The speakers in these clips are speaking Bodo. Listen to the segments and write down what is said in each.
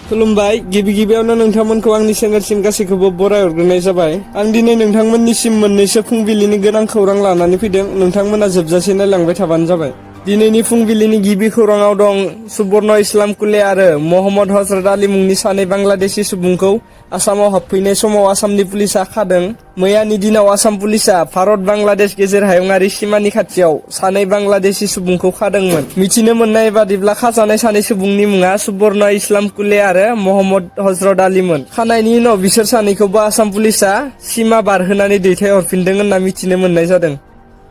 खुलुमबाय गिबियावनो नोंथांमोनखौ आंनि चेनेलसिम गासैखौबो बराय हरग्रोनाय जाबाय। आं दिनै नोंथांमोननिसिम मोननैसो फुंबिलिनि गोनां खौरां लानानै फैदों। नोंथांमोना जोबजासे नायलांबाय थाबानो जाबाय। दिनैनि फुंबिलिनि गिबि खौराङाव दं सुबर्ण इस्लाम कुले आरो मोहम्मद हजरत आली मुंनि सानै बांलादेशी सुबुंखौ आसामाव हाबफैनाय समाव आसामनि पुलिसा खादों। मैयानि दिनाव आसाम पुलिसा भारत बांलादेश गेजेर हायुङारि सिमानि खाथियाव सानै बांलादेशी सुबुंखौ खादोंमोन। मिथिनो मोननाय बादिब्ला खाजानाय सानै सुबुंनि मुङा सुबर्ण इस्लाम कुले आरो मोहम्मद हजरत आलीमोन। खानायनि उनाव बिसोर सानैखौबो आसाम पुलिसा सिमा बारहोनानै दैथायहरफिनदों होनना मिथिनो मोननाय जादों।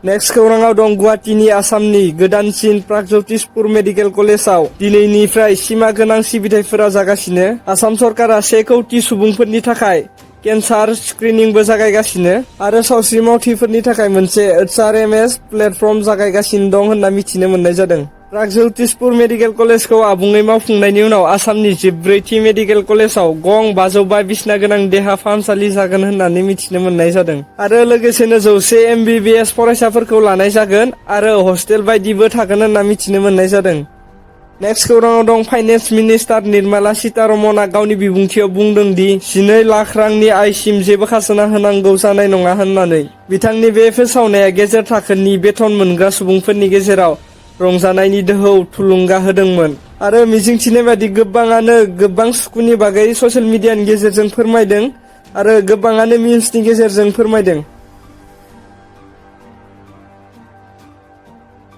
नेक्स्ट खौराङाव दं गुवाहाटीनि आसामनि गोदानसिन प्रागज्यतिसपुर मेडिकेल कलेजाव दिनैनिफ्राय सिमा गोनां सिबिथायफोरा जागासिनो। आसाम सरकारा 1 कौटि सुबुंफोरनि थाखाय केन्सार स्क्रिनिंबो जागायगासिनो आरो सावस्रि मावथिफोरनि थाखाय मोनसे HRMS प्लेटफर्म जागायगासिनो दं होनना मिथिनो मोननाय जादों। प्रागज्यतिसपुर मेडिकेल कलेजखौ आबुङै मावफुंनायनि उनाव आसामनि 14थि मेडिकेल कलेजाव गं 502 बिसना गोनां देहा फाहामसालि जागोन होननानै मिथिनो मोननाय जादों आरो लोगोसेनो 100 MBBS फरायसाफोरखौ लानाय जागोन आरो हस्टेल बायदिबो थागोन होनना मिथिनो मोननाय जादों। नेक्स्ट खौराङाव दं फाइनेन्स मिनिस्टार निर्मला सीतारमणआ गावनि बिबुंथियाव बुंदों दि 12 लाख रांनि आयसिम जेबो खाजोना होनांगौ जानाय नङा होननानै। बिथांनि बे फोसावनाया गेजेर थाखोनि बेथन मोनग्रा सुबुंफोरनि गेजेराव रंजानायनि दोहौ थुलुंगा होदोंमोन आरो मिजिंथिनाय बादि गोबाङानो गोबां सुखुनि बागै ससियेल मिडियानि गेजेरजों फोरमायदों आरो गोबाङानो मिम्सनि गेजेरजों फोरमायदों।